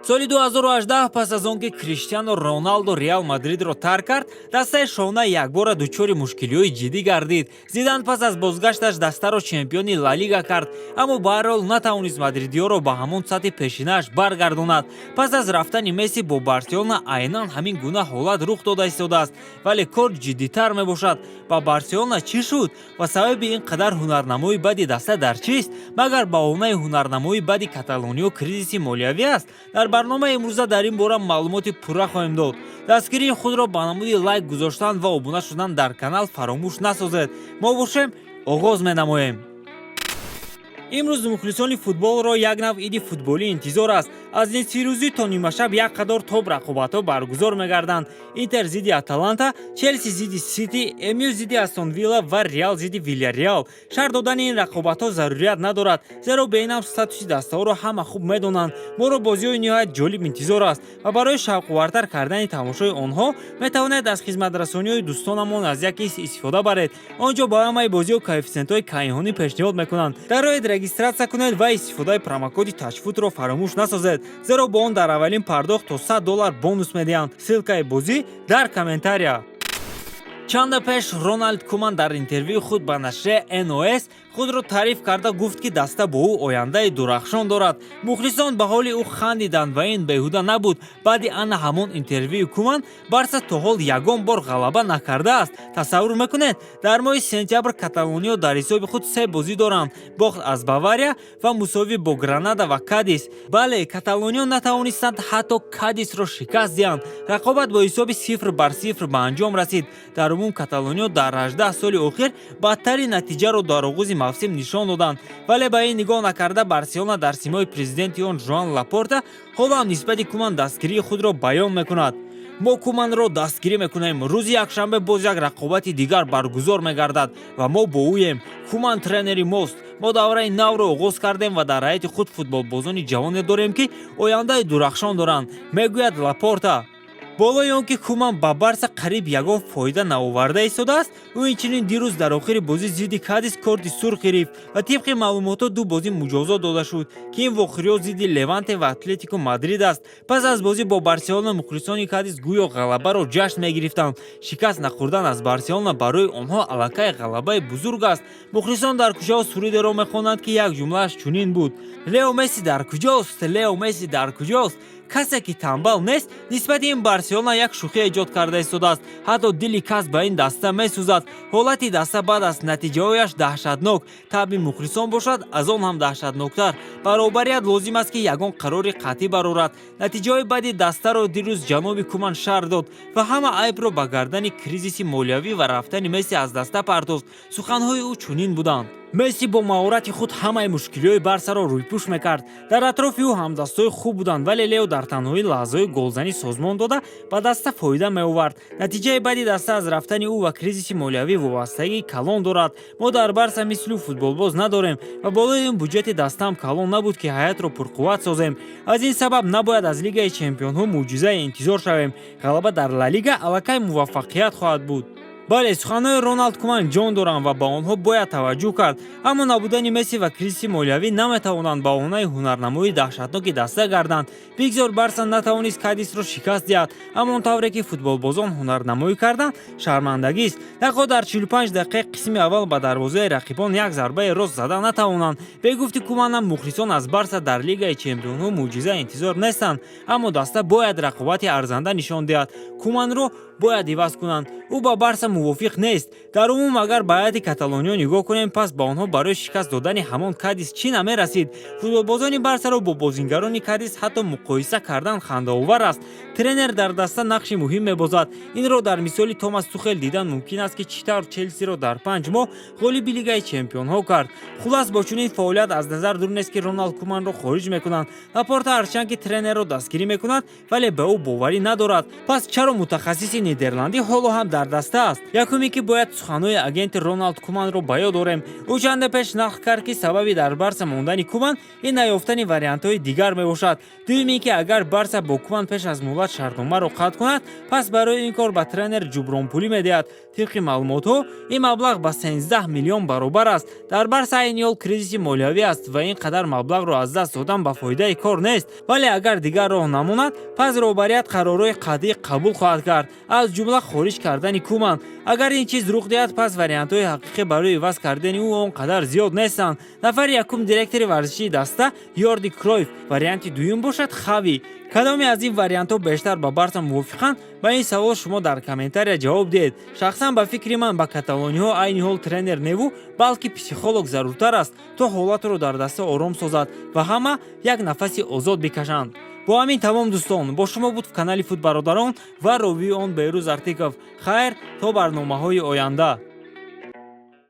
Соли 2018, пас аз он ки Криштиану Роналдо Реал Мадридро тарк кард, дастаи шоҳона якбора дучори мушкилиҳои ҷиддӣ гардид. Зидан пас аз бозгашташ дастаро чемпиони Ла Лига кард, аммо баҳарҳол натавонист мадридиёро ба ҳамон сатҳи пешинааш баргардонад. Пас аз рафтани Месси, бо Барселона айнан ҳамин гуна ҳолат рух дода истодааст, вале кор ҷиддитар мебошад. Ба Барселона чӣ шуд ва сабаби ин қадар ҳунарнамои бади даста дар чист? Магар баҳонаи ҳунарнамои бади каталониё кризиси молиявӣ аст? Дар барномаи имрӯза дар ин бора маълумоти пурра хоҳем дод. Дастгирии худро ба намуди лайк гузоштан ва обуна шудан дар канал фаромӯш насозед. Мо бошем, оғоз менамоем. Имрӯз мухлисони футболро як нав иди футболӣ интизор аст. Аз нисфирӯзӣ то нимашаб як қадор топ рақобатҳо баргузор мегарданд: Интер зидди Аталанта, Челси зидди Сити, МЮ зидди Астон Вилла ва Реал зидди Вильяреал. Шарҳ додани ин рақобатҳо зарурият надорад, зеро бенам статуси дастаҳоро ҳама хуб медонанд. Моро бозиҳои ниҳоят ҷолиб интизор аст ва барои шавқовартар кардани тамошои онҳо метавонед аз хизматрасониҳои дӯстонамон аз як ис истифода баред. Он ҷо ба ҳамаи бозиҳо коэффисиентҳои кайҳонӣ пешниҳод мекунанд. Дароед, регистрация кунед ва истифодаи промокоди Тачфутро фаромӯш насозед, зеро бо он дар аввалин пардохт то 100 доллар бонус медиҳанд. Ссылкаи бозӣ дар комментария. Чанде пеш Роналд Куман дар интервюи худ ба нашрияи NOS худро таъриф карда гуфт, ки даста бо ӯ ояндаи дурахшон дорад. Мухлисон ба ҳоли ӯ хандиданд ва ин беҳуда набуд. Баъди ана ҳамон интервюи Куман Барса то ҳол ягон бор ғалаба накардааст. Тасаввур мекунед, дар моҳи сентябр каталониё дар ҳисоби худ се бозӣ доранд: бохт аз Бавария ва мусовӣ бо Гранада ва Кадис. Бале, каталониё натавонистанд ҳатто Кадисро шикаст диҳанд. Рақобат бо ҳисоби 0-0 ба анҷом расид. Дар умум каталониё дар 18 соли охир бадтарин натиҷаро дар оғози мавсим нишон доданд. Вале ба ин нигоҳ накарда, Барселона дар симои президенти он Жоан Лапорта ҳоло ҳам нисбати Куман дастгирии худро баён мекунад. Мо Куманро дастгирӣ мекунем. Рӯзи якшанбе боз як рақобати дигар баргузор мегардад ва мо бо ӯем. Куман тренери мост. Мо давраи навро оғоз кардем ва дар ҳайати худ футболбозони ҷавоне дорем, ки ояндаи дурахшон доранд, мегӯяд Лапорта. Болои он ки Куман ба Барса қариб ягон фоида наоварда истодааст, ӯ инчунин дирӯз дар охири бозӣ зидди Кадис корти сурх гирифт ва тибқи маълумотҳо ду бозӣ муҷозот дода шуд, ки ин вохӯриҳо зидди Леванте ва Атлетико Мадрид аст. Пас аз бозӣ бо Барселона мухлисони Кадис гӯё ғалабаро ҷашн мегирифтанд. Шикаст нахӯрдан аз Барселона барои онҳо аллакай ғалабаи бузург аст. Мухлисон дар кӯчаҳо сурудеро мехонанд, ки як ҷумлааш чунин буд: «Лео Месси дар куҷост? Лео Месси дар куҷост?» Касе ки тамбал нест, нисбати ин Барселона як шӯхӣ эҷод карда истодааст. Ҳатто дили кас ба ин даста месӯзад. Ҳолати даста бад аст, натиҷаҳояш даҳшатнок, таъби мухлисон бошад, аз он ҳам даҳшатноктар. Баробарият лозим аст, ки ягон қарори қатъӣ барорад. Натиҷаҳои бади дастаро дирӯз ҷаноби Куман шарҳ дод ва ҳама айбро ба гардани кризиси молиявӣ ва рафтани Месси аз даста партофт. Суханҳои ӯ чунин буданд: Месси бо маҳорати худ ҳамаи мушкилиҳои Барсаро рӯйпӯш мекард. Дар атрофи ӯ ҳамдастҳои хуб буданд, вале Лео дар танҳоӣ лаҳзаҳои голзанӣ созмон дода, ба даста фоида меовард. Натиҷаи бади даста аз рафтани ӯ ва кризиси молиявӣ вобастагии калон дорад. Мо дар Барса мисли ӯ футболбоз надорем ва болои ин буҷети дастаам калон набуд, ки ҳайатро пурқувват созем. Аз ин сабаб набояд аз Лигаи чемпионҳо мӯъҷизае интизор шавем. Ғалаба дар Ла Лига аллакай муваффақият хоҳад буд. Бале, суханҳои Роналд Куман ҷон доранд ва ба онҳо бояд таваҷҷӯҳ кард, аммо набудани Месси ва кризиси молиявӣ наметавонанд баҳонаи ҳунарнамоии даҳшатноки даста гарданд. Бигзор Барса натавонист Кадисро шикаст диҳад, аммо он тавре ки футболбозон ҳунарнамоӣ карданд, шармандагист. Нахоҳ дар 45 дақиқаи қисми аввал ба дарвозаи рақибон як зарбаи рост зада натавонанд. Бегуфти Куманам, мухлисон аз Барса дар Лигаи чемпионҳо мӯъҷиза интизор нестанд, аммо даста бояд рақобати арзанда нишон диҳад. Куманро бояд иваз кунанд, ӯ ба Барса мувофиқ нест. Дар умум, агар ба ҳайати каталониё нигоҳ кунем, пас ба онҳо барои шикаст додани ҳамон Кадис чӣ намерасид? Футболбозони Барсаро бо бозингарони Кадис ҳатто муқоиса кардан хандаовар аст. Тренер дар даста нақши муҳим мебозад. Инро дар мисоли Томас Тухел дидан мумкин аст, ки чӣ тавр Челсиро дар 5 моҳ ғолиби Лигаи чемпионҳо кард. Хулас, бо чунин фаъолият аз назар дур нест, ки Роналд Куманро хориҷ мекунанд. Лапорта ҳарчанд ки тренерро дастгирӣ мекунад, вале ба ӯ боварӣ надорад. Пас чаро мутахассиси нидерландӣ ҳоло ҳам дар даста аст? Аст. Якуме, ки бояд суханҳои агенти Роналд Куманро ба ёд орем. Ӯ чанде пеш нақл кард, ки сабаби дар Барса мондани Куман ин наёфтани вариантҳои дигар мебошад. Дуюм ин ки агар Барса бо Куман пеш аз муҳлат шартномаро қатъ кунад, пас барои ин кор ба тренер ҷубронпулӣ медиҳад. Тибқи маълумотҳо, ин маблағ ба 13 миллион баробар аст. Дар Барса айни ҳол кризиси молиявӣ аст ва ин қадар маблағро аз даст додан ба фоидаи кор нест. Вале агар дигар роҳ намонад, пас роҳбарият қарорҳои қатъӣ қабул хоҳад кард, аз ҷумла хориҷ кардани Куман. Агар ин чиз рух диҳад, пас вариантҳои ҳақиқӣ барои иваз кардани ӯ он қадар зиёд нестанд. Нафари якум директори варзишии даста Йорди Кройф, варианти дуюм бошад Хави. Кадоме аз ин вариантҳо бештар ба Барса мувофиқанд? Ба ин савол шумо дар комментария ҷавоб диҳед. Шахсан, ба фикри ман, ба каталониҳо айни ҳол тренер неву, балки психолог заруртар аст, то ҳолатро дар даста ором созад ва ҳама як нафаси озод бикашанд. Бо ҳамин тамом, дӯстон. Бо шумо буд канали Фут Бародарон ва ровии он Беҳрӯз Артиков. Хайр, то барномаҳои оянда.